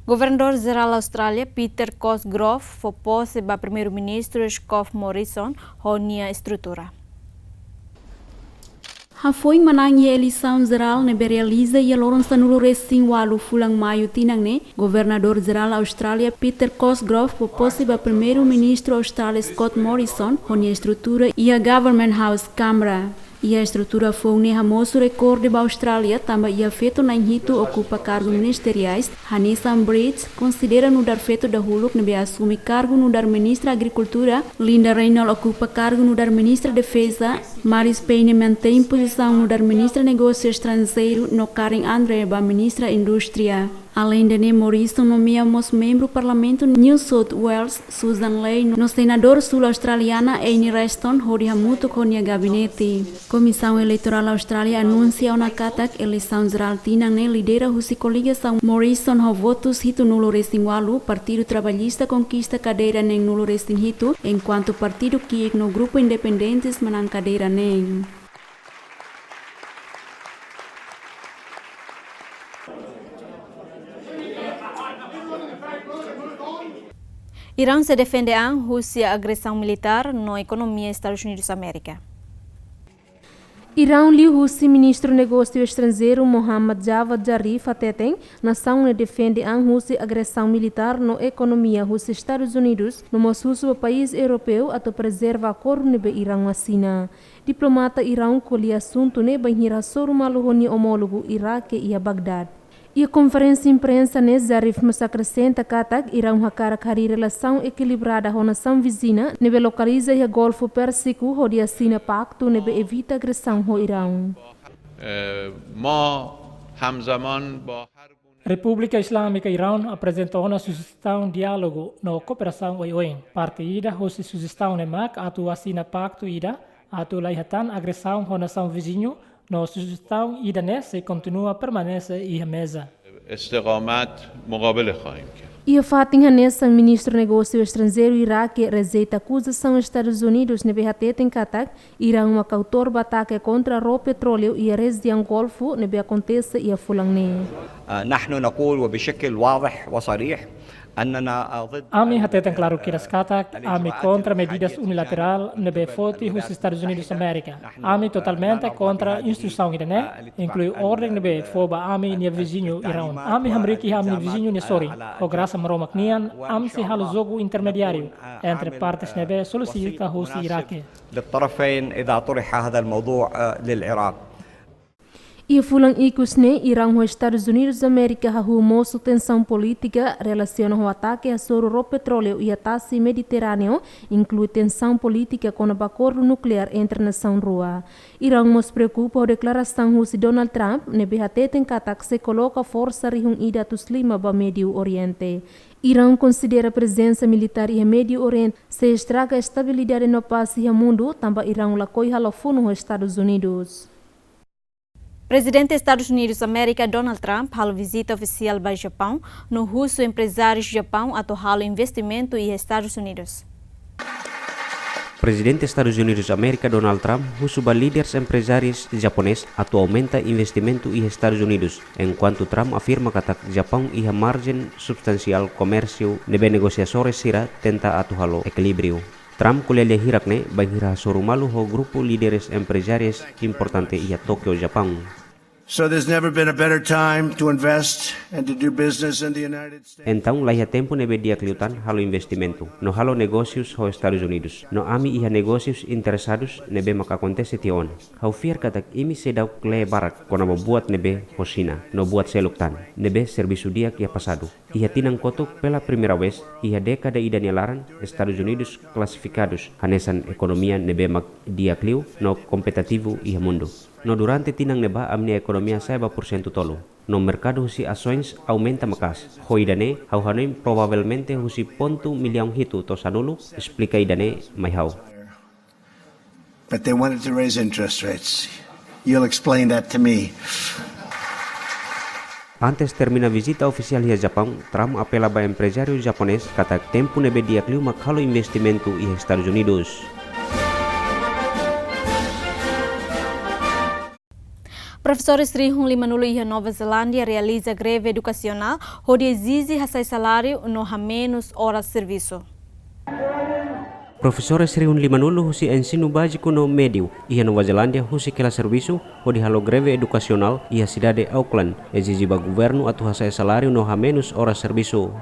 Governadór Jerál Austrália, Peter Cosgrove, fó pose ba Primeiru-Ministru Scott Morrison ho nia estrutura. Hafoin manán iha eleisaun jerál ne'ebé realiza iha loron sanulu-resin-ualu fulan Maiu tinan ne'e, Governadór Jerál Austrália, Peter Cosgrove, fó pose ba Primeiru-Ministru Austrália, Scott Morrison, ho nia estrutura iha Government House, Canberra. Iha estrutura foun ne'e hamosu rekorde ba Austrália, tanba iha feto na'in-hitu okupa kargu ministeriais, hanesan Bridge konsidera nu'udar feto dahuluk ne'ebé asume kargu nu'udar Ministra Agrikultura, Linda Reynolds okupa kargu nu'udar Ministra Defeza, Marise Payne mantein pozisaun nu'udar Ministra Negósiu Estranjeiru, no Karen Andrews ba Ministra Indústria. Aleinde ne'e, Morrison nomeia mós membru Parlamentu New South Wales, Sussan Ley, no senadór sul-australiana Anne Ruston hodi hamutuk ho nia gabinete. Komisaun Eleitorál Austrália anunsia ona katak eleisaun jerál tinan ne'e lidera husi koligasaun Morrison ho votus hitunulu-resin-ualu, Partidu Trabalhista konkista kadeira neenulu-resin-hitu, enkuantu Partidu Kiek no Grupu Independentes manán kadeira neen. Irán sei defende an husi agresaun militár no ekonomia Estadus Unidus Amérika. Irán liuhusi Ministru Negósiu Estranjeiru Mohammad Javad Zarif hateten, nasaun ne'e defende an husi agresaun militár no ekonomia husi Estadus Unidus, no mós husu ba país europeu atu prezerva akordu ne'ebé Irán asina. Diplomata Irán ko'alia asuntu ne'e bainhira hasoru malu ho nia omólogu Iraque iha Bagdad. Iha konferénsia imprensa ne'e Zarif mós akresenta katak Irán hakarak harii relasaun ekilibrada ho nasaun viziña ne'ebé lokaliza iha Golfu Pérsiku hodi asina paktu ne'ebé evita agresaun ho Irán. Eh, ما همزمان با هر گونه Repúblika Islámika Irán aprezenta ona sujestaun diálogu no kooperasaun oioin. Parte ida husi sujestaun ne'e mak atu asina paktu ida atu la iha tan agresaun ho nasaun viziñu, no sujestaun ida-ne'e sei kontinua permanese iha meza. استقامت مقابله خواهیم کرد. Iha fatin hanesan, Ministru Negósiu Estranjeiru Iraque rejeita akuzasaun Estadus Unidus ne'ebé hateten katak Irán mak autór ba atake kontra ró petróleu iha rejiaun Golfu ne'ebé akontese iha fulan ne'e. آه، نحن نقول وبشكل واضح وصريح أننا، آه، ضد Ami ال-، hateten klaru آه، kiras katak ami الإجراءات kontra medidas الإجراءات unilaterál التي ne'ebé تتبنى foti husi الولايات Estadus Unidus المتحدة. Amérika. نحن، Ami آه، totalmente لا نرضى kontra بهذه، instituisaun ida-ne'e, آه، الاتفاق inklui عن orden ne'ebé ال-، fó ba ami nia viziñu التعليمات Irán. Ami hamriik iha ami-nia والالتزامات، viziñu nia آه، sorin. على Ho grasa Maromak nian, ami sei halo jogu intermediáriu entre partes ne'ebé solisita husi Iraque. للطرفين إذا طرح هذا الموضوع، آه، للعراق. Iha fulan ikus ne'e, Irán ho Estadus Unidus Amérika hahú mosu tensaun polítika relasiona ho atake hasoru ró petróleu iha tasi Mediterráneu, inklui tensaun polítika kona-ba akordu nukleár entre nasaun rua. Irán mós preokupa ho deklarasaun husi Donald Trump ne'ebé hateten katak sei koloka forsa rihun ida atus lima ba Médiu Oriente. Irán konsidera prezensa militár iha Médiu Oriente sei estraga estabilidade no pás iha mundu, tanba Irán lakohi halo funu ho Estadus Unidus. Prezidente Estadus Unidus Amérika, Donald Trump, halo vizita ofisiál ba Japaun, no husu emprezárius Japaun atu halo investimentu iha Estadus Unidus. Prezidente Estadus Unidus Amérika Donald Trump husu ba líderes emprezárius japonés atu aumenta investimentu iha Estadus Unidus, enkuantu Trump afirma katak Japaun iha marjen substansiál komérsiu ne'ebé negosiadór sira tenta atu halo ekilíbriu. Trump ko'alia hirak ne'e bainhira hasoru malu ho grupu líderes emprezárius importante iha Tókio, Japaun. So there's never been a better time to invest and to do business in the United States. Entaun, laiha tempu ne'ebé di'ak liután halo investimentu no halo negósius ho Estadus Unidus. No ami iha negósius interesadus ne'ebé maka akontese tiha ona. Ha'u fiar katak imi seidauk lee barak kona-ba buat ne'ebé ho Xina no buat seluk tan ne'ebé servisu di'ak iha pasadu. Iha tinan kotuk, pela primeira vez iha dékada ida nia laran, Estadus Unidus klasifikadus hanesan ekonomia ne'ebé mak di'ak liu no kompetitivu iha mundu. No durante tinan ne'ebá ami-nia ekonomia sa'e ba pursentu tolu. No merkadu husi asoens aumenta maka'as. Ho ida-ne'e, ha'u hanoin provavelmente husi pontu millaun hitu to'o sanulu, esplika ida-ne'e mai ha'u. But they wanted to raise interest rates. You'll explain that to me. Antes termina vizita ofisiál iha Japaun, Trump apela ba emprezáriu japonés katak tempu ne'ebé di'ak liu mak halo investimentu iha Estadus Unidus. Profesores rihun limanulu iha Nova Zelándia realiza greve edukasionál hodi ezije hasa'e saláriu no hamenus oras servisu. Profesores rihun limanulu husi ensinu báziku no médiu iha Nova Zelándia husik hela servisu hodi halo greve edukasionál iha sidade Auckland, ezije ba governu atu hasa'e saláriu no hamenus oras servisu.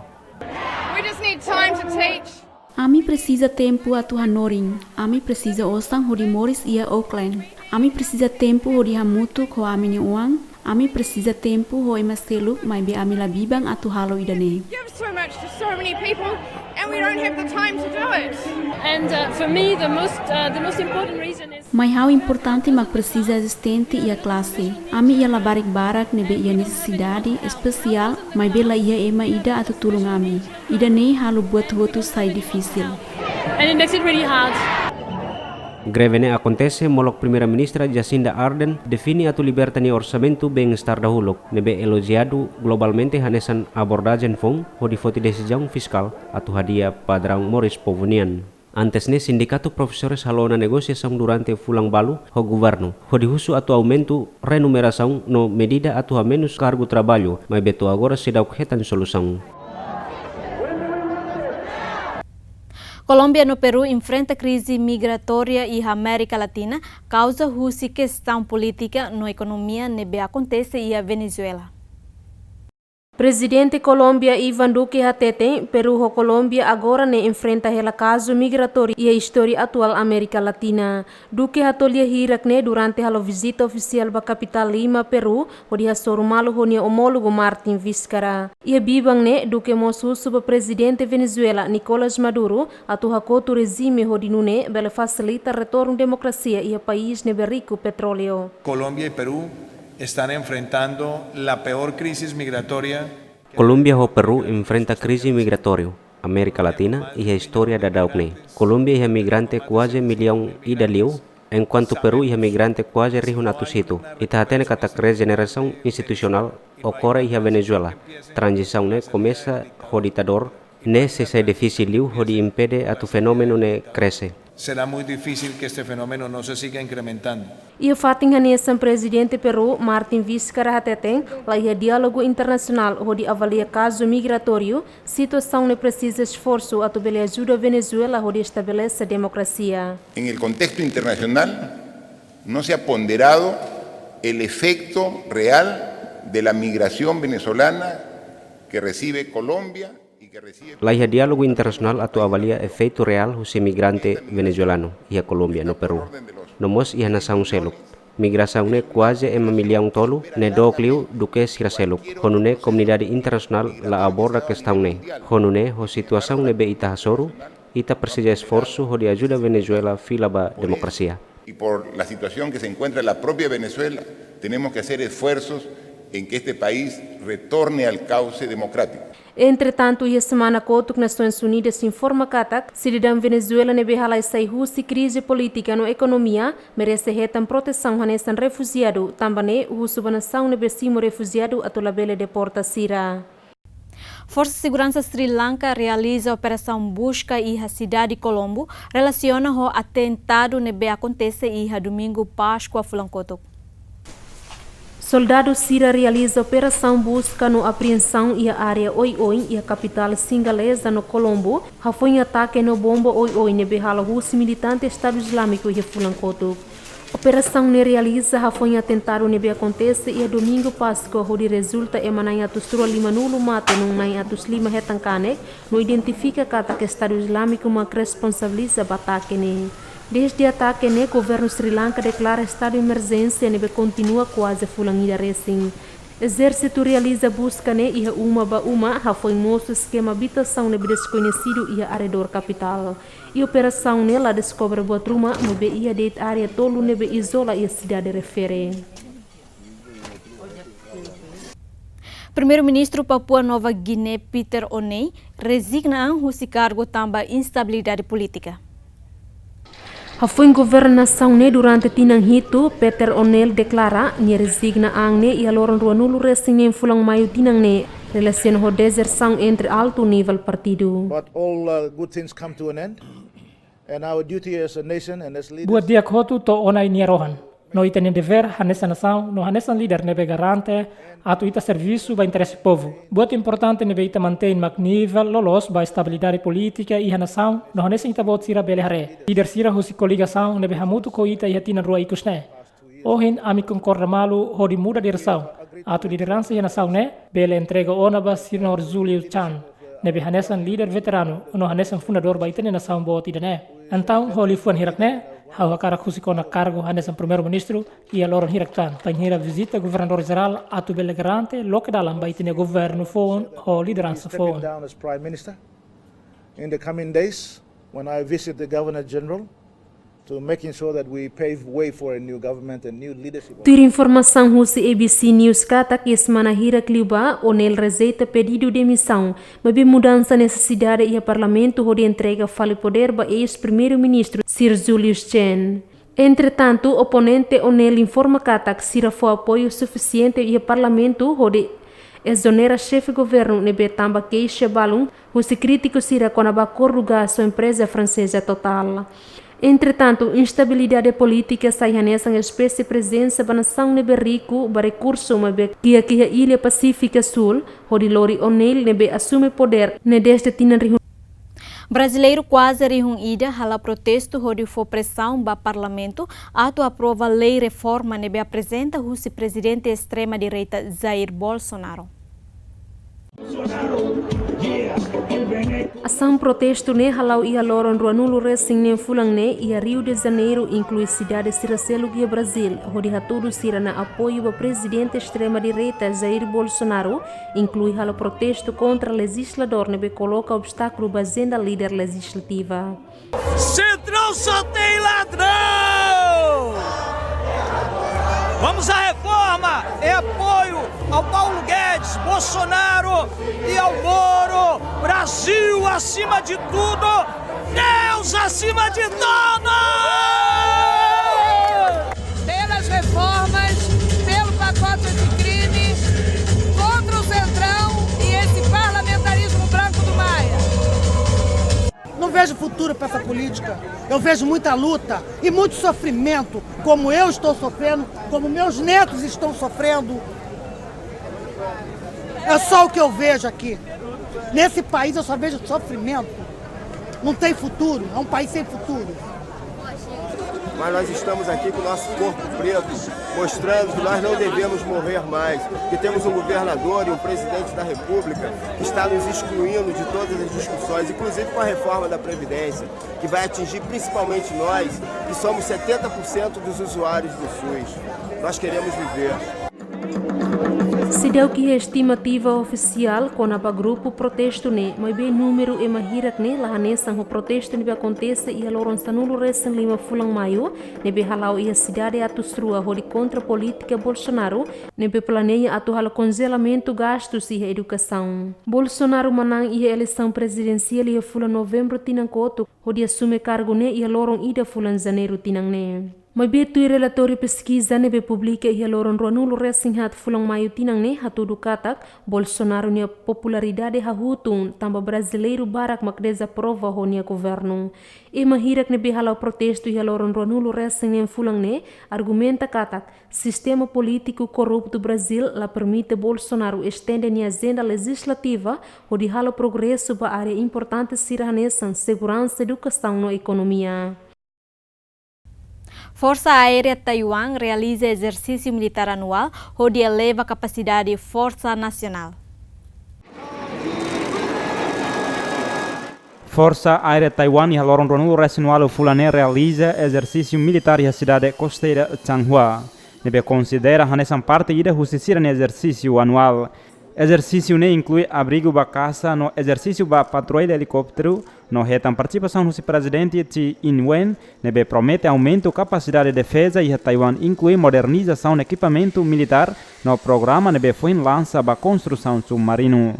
We just need time to teach. Ami presiza tempu atu hanorin. Ami presiza osan hodi moris iha Auckland. Ami presiza tempu hodi hamutuk ho ami-nia oan. Ami presiza tempu ho ema seluk, maibé ami la biban atu halo ida-ne'e. Give so much to so many people, and we don't have the time to do it. And, uh, for me, the most, uh, the most important reason is Mai ha'u, importante mak presiza ezistente iha klase. Ami iha labarik barak ne'ebé iha nesesidade espesiál, maibé la iha ema ida atu tulun ami. Ida-ne'e halo buat hotu sai difisil. And it makes it really hard. Greve ne'e akontese molok Primeira-Ministra Jacinda Ardern define atu liberta nia orsamentu bem-estar dahuluk, ne'ebé elojiadu globalmente hanesan abordajen foun hodi foti desizaun fiskál atu hadi'a padraun moris povu nian. Antes ne'e, sindikatu profesores halo ona negosiasaun durante fulan balu ho governu, hodi husu atu aumentu renumerasaun no medida atu hamenus kargu traballu, maibé to'o agora seidauk hetan solusaun. Kolómbia no Peru enfrenta krize migratória iha Amérika Latina, kauza husi kestaun polítika no ekonomia ne'ebé akontese iha Venezuela. Prezidente Kolómbia Iván Duque hateten, Peru ho Kolómbia agora ne'e enfrenta hela kazu migratóriu iha istória atuál Amérika Latina. Duque hato'o lia hirak ne'e durante halo vizita ofisiál ba kapitál Lima, Peru, hodi hasoru malu ho nia omólogu Martin Vizcarra. Iha biban ne'e, Duque mós husu ba Prezidente Venezuela, Nicolás Maduro, atu hakotu rejime hodi nune'e bele fasilita retornu demokrasia iha país ne'ebé riku petróleu. Colombia y Perú están enfrentando la peor crisis migratoria. Kolómbia ho Peru enfrenta krize migratóriu Amérika Latina iha istória daudauk ne'e. Kolómbia iha migrante kuaze millaun ida liu, enkuantu Peru iha migrante kuaze rihun atus hitu. Ita hatene katak rejenerasaun institusionál okore iha Venezuela. Tranzisaun ne'e komesa ho ditadór, ne'e sei sai difisil liu hodi impede atu fenómenu ne'e krese. Será muy difícil que este fenómeno no se siga incrementando. Iha fatin hanesan, Prezidente Peru, Martin Vizcarra hateten, la iha diálogu internasionál hodi avalia kazu migratóriu, situasaun ne'e presiza esforsu atu bele ajuda Venezuela hodi estabelese demokrasia. En el contexto internacional no se ha ponderado el efecto real de la migración venezolana que recibe Colombia. La iha diálogu internasionál atu avalia efeitu reál husi migrante venezuelanu iha Kolómbia no Peru, no mós iha nasaun seluk. Migrasaun ne'e kuaze ema millaun tolu ne'e dook liu duké sira seluk. Ho nune'e komunidade internasionál la aborda kestaun ne'e. Ho nune'e ho situasaun ne'ebé ita hasoru, ita presiza esforsu hodi ajuda Venezuela fila ba demokrasia. Y por la situación que se encuentra la propia Venezuela, tenemos que hacer esfuerzos en que este país retorne al cauce democrático. Entretantu, iha semana kotuk Nasoins Unidas informa katak, sidadaun Venezuela ne'ebé halai sai husi krize polítika no ekonomia, merese hetan protesaun hanesan refujiadu, tanba ne'e husu ba nasaun ne'ebé simu refujiadu atu labele deporta sira. Forsa Seguransa Sri Lanka realiza operasaun buska iha sidade Kolombo, relasiona ho atentadu ne'ebé akontese iha Domingu Páskua fulan kotuk. Soldadu sira realiza operasaun buska no apreensaun iha área oioin iha kapitál singaleza no Kolombo, hafoin atake no bomba oioin ne'ebé halo husi militante Estadu Izlámiku iha fulan kotuk. Operasaun ne'e realiza hafoin atentadu ne'ebé akontese iha Domingu Páskua, hodi rezulta ema na'in atus rua lima-nulu mate no na'in atus lima hetan kanek, no identifika katak Estadu Izlámiku mak responsabiliza ba atake ne'e. Dezde atake ne'e, Governu Sri Lanka deklara estadu emerjénsia ne'ebé kontinua kuaze fulan ida resin. Ezérsitu realiza buska ne'e iha uma ba uma, hafoin mosu eskema abitasaun ne'ebé deskoñesidu iha arredór kapitál. I operasaun ne'e la deskobre buat ruma, maibé iha de'it área tolu ne'ebé izola iha sidade refere. Primeiru-Ministru Papua Nova Guiné, Peter O'Neill, rezigna an husi kargu tanba instabilidade polítika. Hafoin governasaun ne'e durante tinan hitu, Peter O'Neill deklara nia rezigna an ne'e iha loron ruanulu-resin-neen fulan Maiu tinan ne'e, relasiona ho dezersaun entre altu nivel partidu. But all, uh, good things come to an end, and our duty as a nation and as leaders. Buat di'ak hotu to'o ona nia rohan. No ita-nia devér hanesan nasaun, no hanesan líder ne'ebé garante atu ita servisu ba interese povu. Buat importante ne'ebé ita mantein mak nivel loloos ba estabilidade polítika iha nasaun, no hanesan ita-boot sira bele haree. Líder sira husi koligasaun ne'ebé hamutuk ho ita iha tinan rua ikus ne'e. Ohin ami konkorda malu hodi muda diresaun, atu lideransa iha nasaun ne'e bele entrega ona ba Señór Júlio Chan, ne'ebé hanesan líder veteranu, no hanesan fundadór ba ita-nia nasaun boot ida-ne'e. Entaun, ho liafuan hirak ne'e, ha'u hakarak husik ona kargu hanesan Primeiru-Ministru iha loron hirak tan, bainhira vizita Governadór Jerál atu bele garante loke dalan ba ita-nia governu foun ho lideransa foun. Stepping down as Prime Minister in the coming days when I visit the Governor General to making sure that we pave way for a new government and new leadership. Tuir informasaun husi A B C News katak iha semana hirak liubá, O'Neill rejeita pedidu demisaun, maibé mudansa nesesidade iha Parlamentu hodi entrega fali podér ba eis-Primeiru-Ministru Sir Julius Chan. Entretantu, oponente O'Neill informa katak sira fó apoiu sufisiente iha Parlamentu hodi ezonera xefe governu ne'ebé tanba keixa balun husi krítiku sira kona-ba akordu gás ho empreza franseza Total. Entretantu, instabilidade polítika sai hanesan espésie prezensa ba nasaun ne'ebé riku ba rekursu, maibé kiak iha Ilha Pasífika Súl, hodi lori O'Neill ne'ebé asume podér ne'e dezde tinan rihun. Brasileiru kuaze rihun ida hala'o protestu hodi fó presaun ba Parlamentu atu aprova lei reforma ne'ebé aprezenta husi prezidente estrema-direita Jair Bolsonaro. Asaun protestu ne'e hala'o iha loron ruanulu-resin-neen fulan ne'e iha Rio de Janeiro, inklui sidade sira seluk iha Brazíl, hodi hatudu sira-nia apoiu ba prezidente estrema-direita Jair Bolsonaro, inklui halo protestu kontra lejizladór ne'ebé koloka obstákulu ba ajenda líder lejizlativa. Centrão só tem ladrão! Vamos à reforma! É apoio ao Paulo Guedes, Bolsonaro e ao Moro! Brasil acima de tudo! Deus acima de todos! Pelas reformas, pelo pacote anticrime, contra o Centrão e esse parlamentarismo branco do Maia. Não vejo futuro para essa política. Eu vejo muita luta e muito sofrimento, como eu estou sofrendo, como meus netos estão sofrendo. É só o que eu vejo aqui. Nesse país eu só vejo sofrimento. Não tem futuro, é um país sem futuro. Mas nós estamos aqui com o nosso corpo preto, mostrando que nós não devemos morrer mais, que temos um governador e um presidente da República que está nos excluindo de todas as discussões, inclusive com a reforma da Previdência, que vai atingir principalmente nós, que somos setenta por cento dos usuários do SUS. Nós queremos viver. Seidauk iha estimativa ofisiál kona-ba grupu protestu ne'e, maibé númeru ema hirak ne'e la hanesan ho protestu ne'ebé akontese iha loron sanulu-resin-lima fulan Maiu, ne'ebé hala'o iha sidade atus rua hodi kontra polítika Bolsonaro, ne'ebé planeia atu halo konjelamentu gastus iha edukasaun. Bolsonaro manán iha eleisaun prezidensiál iha fulan Novembru tinan kotuk, hodi asume kargu ne'e iha loron ida fulan Janeiru tinan ne'e. Maibé tuir relatóriu peskiza ne'ebé publika iha loron ruanulu resin haat fulan Maiu tinan ne'e hatudu katak Bolsonaro nia popularidade hahú tun tanba brasileiru barak mak dezaprova ho nia governu. Ema hirak ne'ebé hala'o protestu iha loron ruanulu resin neen fulan ne'e argumenta katak sistema polítiku korruptu Brazil la permite Bolsonaro estende nia ajenda lejislativa hodi halo progresu ba área importante sira hanesan seguransa, edukasaun no ekonomia. Forsa Aérea Taiwan realiza ezersísiu militár anuál hodi eleva kapasidade forsa nasionál. Forsa Aérea Taiwan iha loron ruanulu resin ualu fulan ne'e realiza ezersísiu militár iha sidade kosteira Changhua, ne'ebé konsidera hanesan parte ida husi sira-nia ezersísiu anuál. Ezersísiu ne'e inklui abrigu ba kasa no ezersísiu ba patrulla elikópteru, no hetan partisipasaun husi Prezidente Tsai Ing-wen, ne'ebé promete aumenta kapasidade defeza iha Taiwan, inklui modernizasaun ekipamentu militár no programa ne'ebé foin lansa ba konstrusaun submarinu.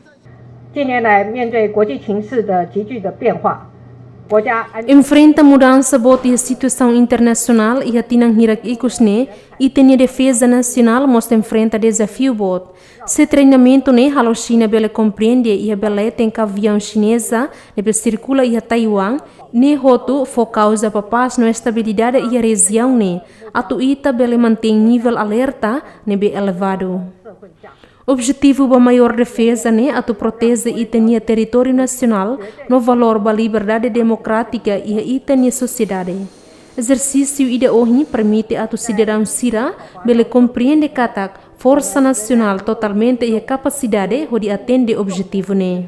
近年来，面对国际情势的急剧的变化，国家安 Enfrenta mudansa boot iha situasaun internasionál iha tinan hirak ikus ne'e, ita-nia defeza nasionál mós enfrenta dezafiu boot. Se treinamentu ne'e halo Xina bele komprende iha bele tenke aviaun xineza ne'ebé sirkula iha Taiwan, ne'e hotu fó kauza ba pás no estabilidade iha rejiaun ne'e, atu ita bele mantein nivel alerta ne'ebé elevadu. Objetivu ba maiór defeza ne'e atu proteje ita-nia territóriu nasionál no valór ba liberdade demokrátika iha ita-nia sosiedade. Ezersísiu ida ohin permite atu sidadaun sira bele komprende katak forsa nasionál totalmente iha kapasidade hodi atende objetivu ne'e.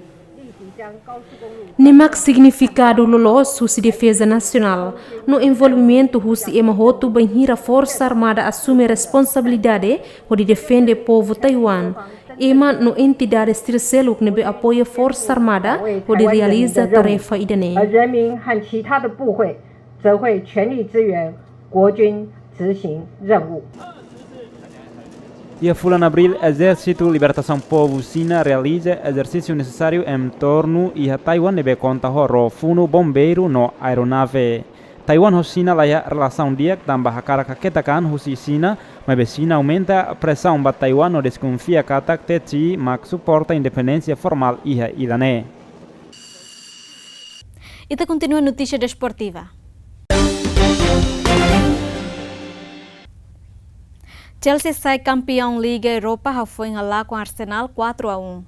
Ne'e mak signifikadu loloos husi defeza nasionál, no envolvimentu husi ema hotu bainhira Forsa Armada asume responsabilidade hodi defende povu Taiwan, ema no entidade sira seluk ne'ebé apoia Forsa Armada hodi realiza tarefa ida-ne'e. 而人民和其他的部会则会全力支援国军执行任务。 Iha fulan Abríl, Ezérsitu Libertasaun Povu Xina realiza ezersísiu nesesáriu em torno iha Taiwan ne'ebé konta ho ró funu, bombeiru no aeronave. Taiwan ho Xina laiha relasaun di'ak tanba hakarak haketa kaan husi Xina, maibé Xina aumenta presaun ba Taiwan no deskonfia katak Tet Xi mak suporta independénsia formál iha ila ne'e. Ita kontinua notísia desportiva. Chelsea sai kampiaun Liga Europa hafoin halakon Arsenal quatro a um.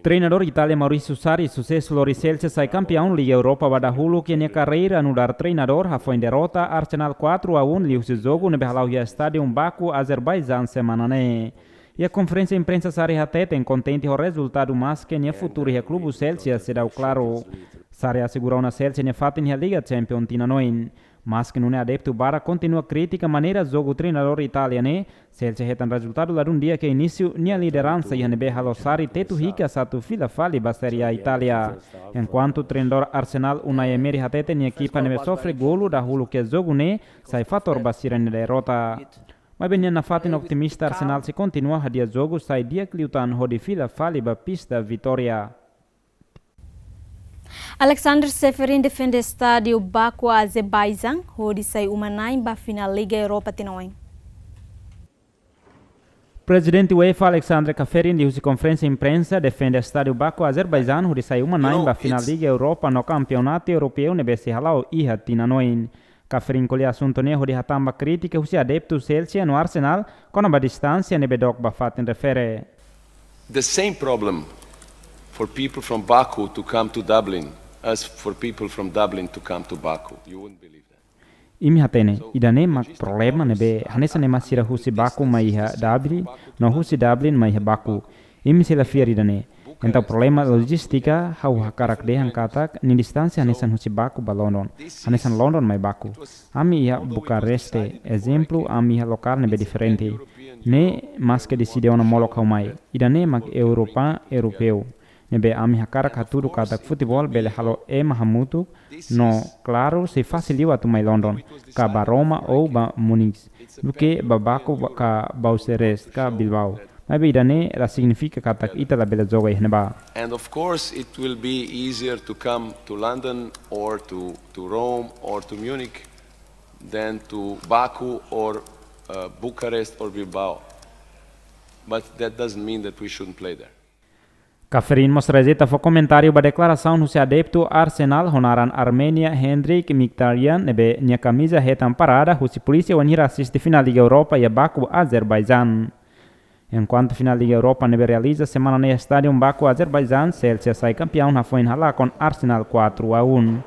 Treinadór Itália Maurizio Sarri susesu lori Chelsea sai kampiaun Liga Europa ba dahuluk iha nia karreira nu'udar treinadór, hafoin derrota Arsenal quatro a um liuhusi jogu ne'ebé hala'o iha Estádiu Baku, Azerbaijan, semana ne'e. Iha konferénsia imprensa Sarri hateten kontente ho rezultadu, maske nia futuru iha klube Chelsea seidauk klaru. Sarri asegura ona Chelsea nia fatin iha Liga Champions tinan oin. Maske nune'e adeptu barak kontinua kritika maneira jogu treinadór Itália ne'e, Chelsea hetan rezultadu ladún di'ak iha inísiu nia lideransa, iha ne'ebé halo Sarri tetu hikas atu fila fali ba Série A Itália. Enkuantu treinadór Arsenal Unai Emery hateten nia ekipa ne'ebé sofre golu dahuluk iha jogu ne'e sai fatór ba sira-nia derrota. Maibé nia nafatin optimista, Arsenal sei kontinua hadi'a jogu sai di'ak liután hodi fila fali ba pista vitória. Alexander Čeferin defende Estádiu Baku, Azerbaijan, hodi sai uma-na'in ba finál Liga Europa tinan oin. Prezidente UEFA Alexander Čeferin liuhusi konferénsia imprensa defende Estádiu Baku, Azerbaijan, hodi sai uma-na'in ba finál Liga Europa no Kampeonatu Europeu ne'ebé sei hala'o iha tinan oin. Čeferin ko'alia asuntu ne'e hodi hatán ba krítika husi adeptu Chelsea no Arsenal kona-ba distánsia ne'ebé dook ba fatin refere. The same problem for people from Baku to come to Dublin as for people from Dublin to come to Baku. You wouldn't believe that. Imi hatene, ida-ne'e mak problema ne'ebé hanesan ema sira husi Baku mai iha Dublin, no husi Dublin mai iha Baku. Imi sei la fiar ida-ne'e. Entaun problema lojístika, ha'u hakarak dehan katak nia distánsia hanesan husi Baku ba London, hanesan London mai Baku. Ami iha Bucarest, ezemplu, ami iha lokál ne'ebé diferente. Ne'e maske deside ona molok ha'u mai. Ida-ne'e mak Europa, europeu. Ne'ebé ami hakarak hatudu katak futeból bele halo ema hamutuk, no klaru sei fasil liu atu mai London, ka ba Roma ou ba Munich, duké ba Baku ba, ka Bucarest, ka Bilbao. Maibé ida-ne'e la signifika katak ita labele joga iha ne'ebá. And of course, it will be easier to come to London or to, to Rome or to Munich than to Baku or uh, Bucharest or Bilbao. But that doesn't mean that we shouldn't play there. Ceferin mós rejeita fó komentáriu ba deklarasaun husi adeptu Arsenal ho naran Armenia Hendrik Mkhitaryan ne'ebé nia kamiza hetan parada husi polísia wainhira asiste finál Liga Europa iha Baku, Azerbaijan. Enkuantu finál Liga Europa ne'ebé realiza semana ne'e iha estádiu Baku, Azerbaijan, Chelsea sai kampiaun hafoin halakon Arsenal quatro a um.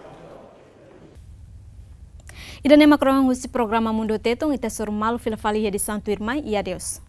Ida-ne'e mak rohan husi programa Mundu Tetun, ita hasoru malu fila fali iha edisaun tuirmai, i adeus.